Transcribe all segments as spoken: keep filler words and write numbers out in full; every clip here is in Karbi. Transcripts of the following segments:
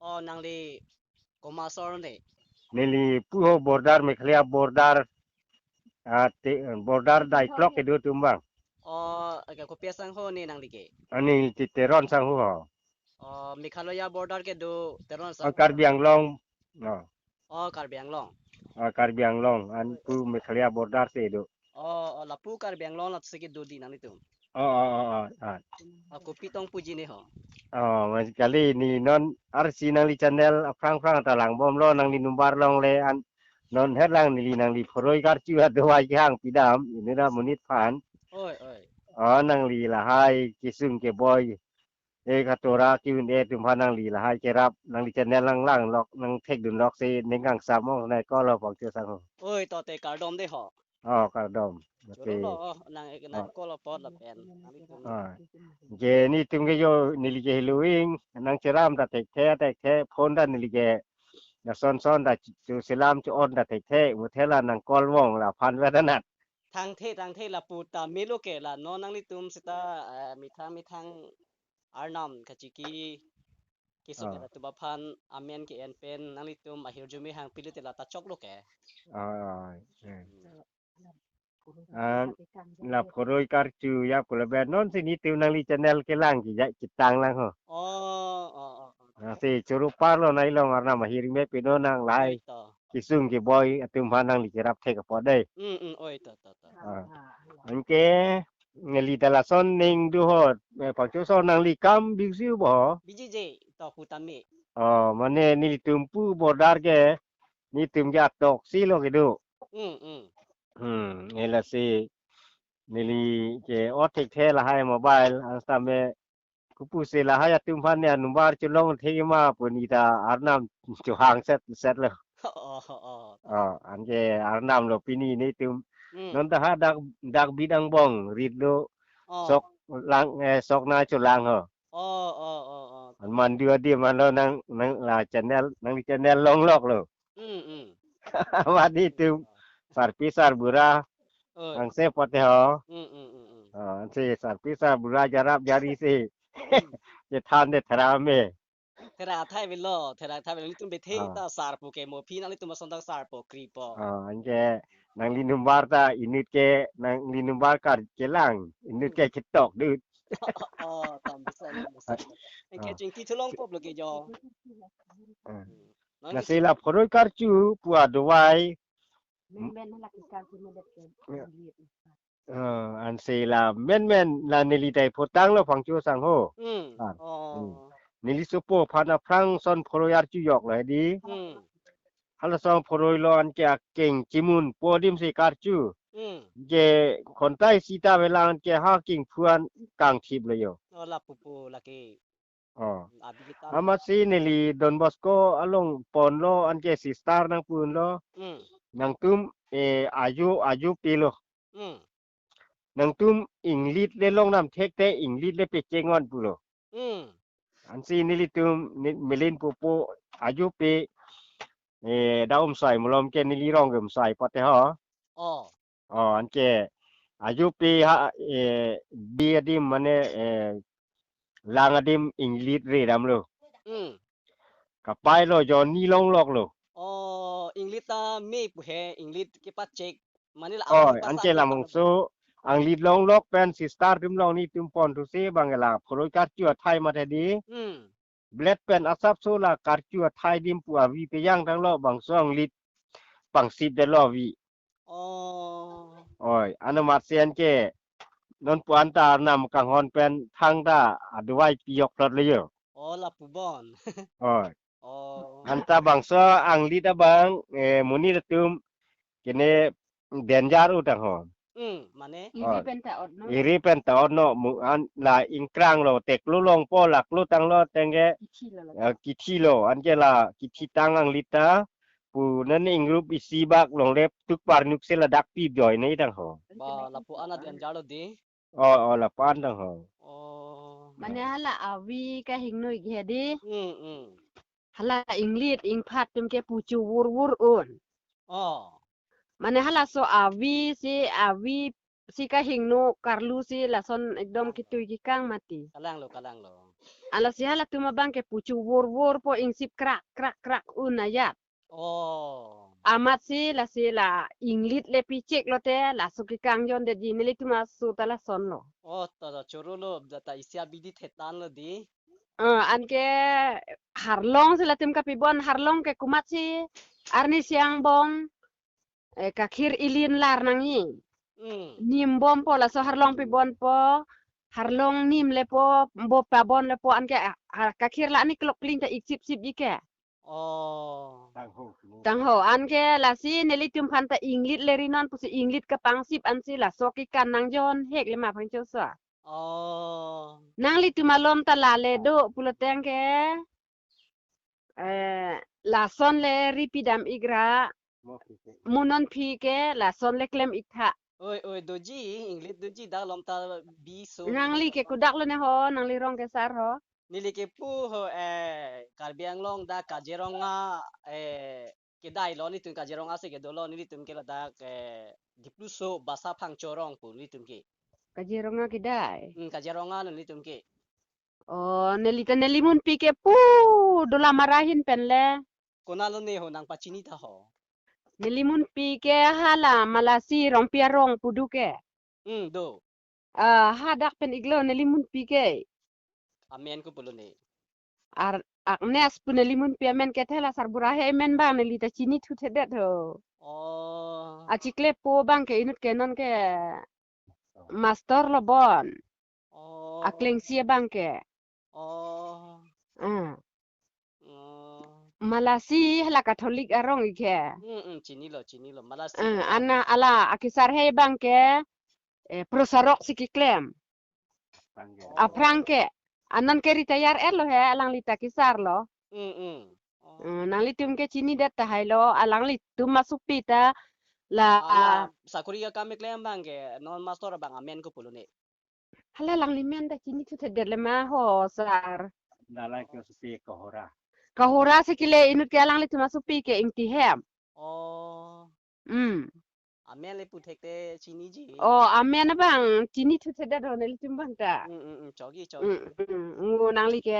Oh, nangli komat asor ne? Neli pu ho border, Meghalaya border, ah, te, border Daiklok kedo atum abang. Oh, okay, kopi asangho ne nangli ke? Ani ti Teron sangho ho. Oh, Meghalaya border kedo Teron sangho. Karbi Anglong. Oh. Oh, Karbi Anglong. Ah, Karbi Anglong, an pu Meghalaya border si do. Oh, oh, lapu Karbi Anglong lasi kedo di nanglitum. Oh, oh, oh, oh, ah. Ah, kopi tong puji ne ho? Oh, mas kali ne non arsi nangli channel aphrang phrang ta langbomlo, nangli number longle an non herlang neli nangli phoroi karchu adovai kehang pidam, ini ra monit aphan. Oi, oi. Oh, nangli lahai kesung keboi, eh, katora kiun eh atum aphan nangli lahai kerap, nangli channel lang langlok, nangthekdunlok si ningkang samong nai call lo Pangcho sangho. Oi, to te kardom de ho. Oh, kardom. Choro lo, okay. Oh, nang, nang call apot lapen nanglitum. Ah. Je netum ke yo neli ke heluing, nangcheram ta thekthe, thekthe, phone ta neli ke lason son ta chu selam chu-on ta thekthe, muthe la nang call vong la aphan vedanat. Thangthe, thangthe lapu ta melo ke la non nanglitum seta, eh, methang methang arnam kachiki kesung, ah, atum aphan amen ke-en pen nanglitum ahirjume hang pilo te la ta choklo ke. Ah, ah, eh. Hmm. Ah, la phoroi karchu ya kula ben non si netum nangli channel kelang ki ya kitang lang ho. Oh, oh, oh, oh. Ah, si choro parlo nai long arnam ahirjume pino nang lahai. Oi to. Kesung keboi atum aphan nangli kerap thek apot dei. Hmm, hmm, oi to, to, to. Ah. Anke neli ta lason ning do ho, eh, Pangcho sangho nangli kam bisi bo ho? Biji je, to pu tame. Oh, mane nelitum pu border ke, netum ke atok si lo kedo. Hmm, hmm. Hmm, eh, lasi neli ke o thekthe lahai mobile, an sitame kopusi lahai atum aphan ne number cholong thekma pu ne ta arnam chohang set set lo. Oh, oh, oh. Oh, anke arnam lo pini netum. Hmm. Non ta ha dak, dak bit angbong rit lo. Oh. Sok lang, eh, sok na cholang ho. Oh, oh, oh, oh. An mandu adim an lo nang, nang la channel, nangli channel longlok lo. Hmm, hmm. Amat netum sarpi sarbura. Oh. Angse pote ho. Hmm, hmm, hmm, hmm. Ah, ansi sarpi sarbura jarap jari si. Hmm. Chethan de thera me. Thera athai avelo, thera athai avelo, netum bethe, ah, ta sarpo ke mo phi nanglitum ason ta sarpo kripo. Ah, anke nangli number ta inut ke, nangli number kar kelang, inut ke ketok dut. Oh, tam bisa, tam bisa. Anke, ah, chingki thu longpo lo ke jo. Ah. Hmm. Nangli lasi la phoroi karchu pu adovai. Men men hala kikang si medet ke. Ya. Eh, ansi la men men la neli ta photang lo Pangcho sangho. Hmm. Ah. Oh. Hmm. Neli sopo aphan aphrang son phoroi archu yok lo di. Hmm. Hala son phoroi lo anke akeng chimun po adim si karchu. Hmm. Je kontai sita velang anke ha keng phuan kangthip lo yo. Oh, lapu pu lake. Oh. Abi kita. Amatsi neli Don Bosco along ponlo anke sister nangpunlo. Hmm. Nangtum, eh, ajo, ajo pilo. Hmm. Nangtum inglit le longnam thekthe inglit le pecheng-on pulo. Hmm. Ansi nelitum ne-, melen pupo ajo pe, eh, da umsai malom ke neli rong ke umsai pote ho. Oh. Oh, anke ajo pe ha, eh, bi adim mane, eh, lang adim inglit re damlo. Hmm. Kapai lo jonni longlok lo. Oh, inglit ta me pu he, inglit kepachek. Mane la, oh, anglit anke pasang lamong lo. So, anglit longlok pen sister atum along netum ponthusi bang la phoroi karchu athai mate di. Hmm. Blet pen asapso la karchu athai adim pu avi pejang tanglo bangso anglit pangsip detlo avi. Oh. Oi, anu matsi anke non pu anta arnam kanghon pen thangta adovai pijok thot le yo. Oh, lapu bon. Oi. Oh. Anta bangso anglit abang, eh, monit atum kene danger utang ho. Hmm, mane? Iri, oh, pen ta otno. Iri pen ta otno mu an la ingkrang lo teklo longpo laklo tanglo tengke. Kithi lo la. Eh, kithi lo anke la kithi tang anglit ta pu nane ingrup isi bak longle tuk parnuk si ladak pi joi ne tang ho. Ba lapu an danger lo di. Oh, oh, lapu an tang ho. Oh. Mane hala avi kahingno ik he di. Hmm, hmm. Hala inglit ingphat atum ke puchu vur vur un. Oh. Mane halaso avi si, avi si kahingno karlu si lason ekdom kitui kikang mati. Kalang lo, kalang lo. Ala si halatum abang ke puchu vor vor po ingsip krak krak krak un ajat. Oh. Amat si lasi la inglit le pichek lote laso kekang jon detji nelitum aso ta lasonlo. Oh, to to choro lo, da ta isi abidi thetan lo di. Eh, anke harlong si latum kapibon, harlong ke komat si arni siang bong, eh, kakhir ilin lar nangji. Hmm. Nim bom po laso harlong pibon po, harlong nim le po, bo pabon le po anke, ah, ah, kakhir la ani klok kling ta iksip sipji ke. Oh. Tangho. Tangho, anke lasi nelitum aphan ta inglit le rinon pusi inglit kapangsip ansi laso kekan nangjon hek le ma pangcho sa. Oh. Nanglitum alom ta la le do pulo tangke, eh, lason le ri pidam ikra, mo phi ke. Mo non phi ke, lason le klem iktha. Oi, oi, doji, inglit doji, dak lom ta bi so. Nangli ke kodak lo ne ho, nangli rong ke sar ho. Neli ke pu ho, eh, Karbi Anglong dak Kaziranga, eh, kedai lo, nelitum Kaziranga si kedo lo, nelitum ke ladak, eh, Dipluso Basa Phangcho arong pu nelitum ke. Kaziranga kedai. Hmm, Kaziranga lo nelitum ke. Oh, neli ta neli munpi ke pu Dolamara ahin pen le. Konat lo ne ho, nangpachini ta ho. Neli munpi ke hala Malasi Rongpi arong pu do ke. Hmm, do. Ah, hadak pen iklo neli munpi ke. Amen ko pulo ne. Ar Agnes pu neli munpi amen ke, thela sarbura he amen bang neli ta chinithuthedet ho. Oh. Achiklepo bang ke inut ke non ke master lo bon. Oh. Aklengsi abang ke. Oh. Ah. Oh. Malasi hala Catholic arong ik he. Hmm, hmm, chinilo, chinilo. Malasi. Ah, ana ala akesar he bang ke, eh, prosarok si keklem. Aphrang ke. Anon ke retire et lo he, alangli ta kesar lo. Hmm, hmm. Oh. Hmm, nanglitum ke chinidet tahai lo, alanglitum asopi ta la. Ala sakori akam keklem bang ke, non master bang amen ko pulo ne. Hala alangli men ta chinithuthedet le ma ho, sar. Dalang ke asopi Kahora. Kahora si kele, inut ke alanglitum asopi ke Ingti hem. Oh. Hmm. Amen le puthek te chiniji. Oh, amen abang chinithuthedet ho nelitum bang ta. Hmm, hmm, hmm, chogi, chogi. Hmm, hmm, hmm. Ngo nangli ke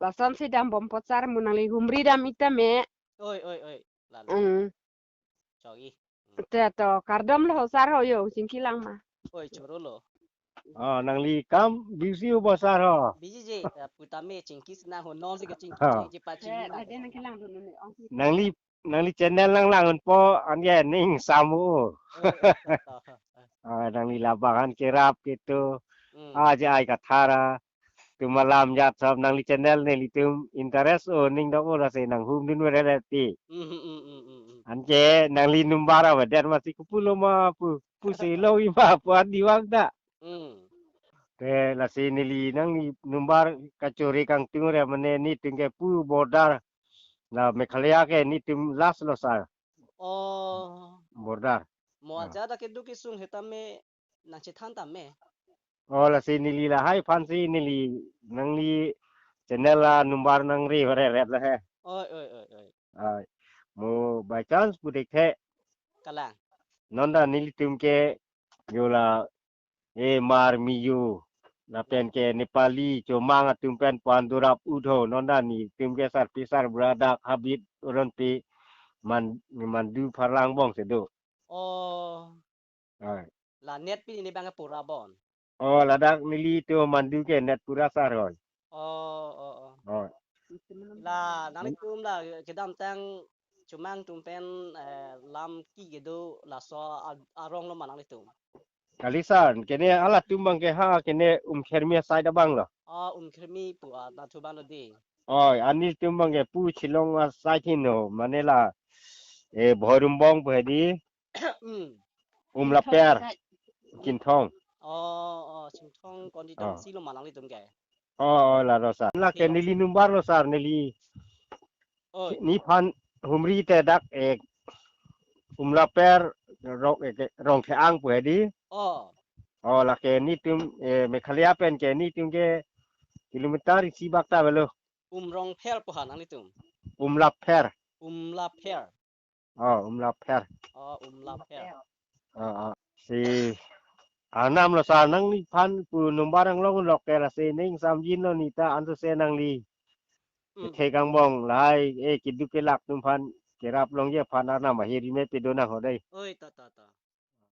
lason si dam bom po sar, mo nangli humri dam ik tame. Oi, oi, oi. Lalo. Hmm. Chogi. Hmm. Te to, kardom lo ho sar ho, yo chingki lang ma. Oi, choro lo. Oh, nangli kam busy ho bo sar ho. Busy je, eh, pu tame chingki sinang ho, non si ke chingki, ah, chingki pa chingki. Eh, ma. Ade nangkilang dulu ne, ong si. Nangli, nangli channel nanglang un po, anke ning samu. Oh, oh, oh, oh, oh. Ah, nangli labang an kerap gitu. Hmm. Ah, je ai kathara. Tuma lam jat sab nangli channel nelitum interest o ning dok o lasi nanghumdun verereti. Hmm, hmm, hmm, hmm, hmm, hmm. Anke nangli number avedet masi kopulo ma pu, pusi lo ima pu an diwang ta. Hmm. Te lasi neli nangli number kachori kangtung re mane nelitum ke pu border. La Meghalaya ke nelitum last lo sar. Oh. Border. Mo, ah, aja dak kedo kesung he tame nangchethan tame. Oh, lasi neli lahai aphan si neli nangli channel a number nangri vereret lo he. Oi, oi, oi, oi. Ai. Mo by chance pudik the. Kalang. Non ta nelitum ke yo la, eh, Hmar Mizo lapen ke Nepali Chomang atum pen pan durap utho, non ta nelitum ke sarpi sarbura dak habit uronpi man, mandu pharlang bong si do. Oh. Ai. La net pini bang pura bon. Oh, ladak nelitum mandu ke net pura sar hoi. Oh, oh, oh. Oh. La nanglitum la kedamtang Chomang atum pen, eh, lam ki kedo laso a-, arong lo ma nanglitum. Kali sar, kene halatum bang ke ha, kene Umkhermi side abang lo. Oh, Umkhermi pu, ah, nangtum abang lo di. Oh, nelitum bang ke pu Shillong a side hin ho, mane la, eh, Bhoirumbong pu he di. Hmm. Umlaper. Kinthong. Oh, oh, Kinthong constituency lo ma nanglitum ke. Oh, oh, la lo sar. La ke neli number lo sar, neli. Oh. Nephan humri te dak, eh, Umlaper rong, eh, ke, Rongtheang pu he di. Oh. Oh, la ke nelitum, eh, Meghalaya pen ke nelitum ke kilometer isi bak ta avelo. Umrongpher pu ha nanglitum. Umlaper. Umlaper. Oh, Umlaper. Oh, Umlaper. Oh, oh. Si Arnam lo sar, nangliphan pu number nanglong lok ke lasi ning samjin lo neta ansose nangli. Hmm. Kethe kangbong lahai, eh, keduk kelak atum aphan kerap longji aphan Arnam ahirjume pado nang ho dei. Oi, to, to, to.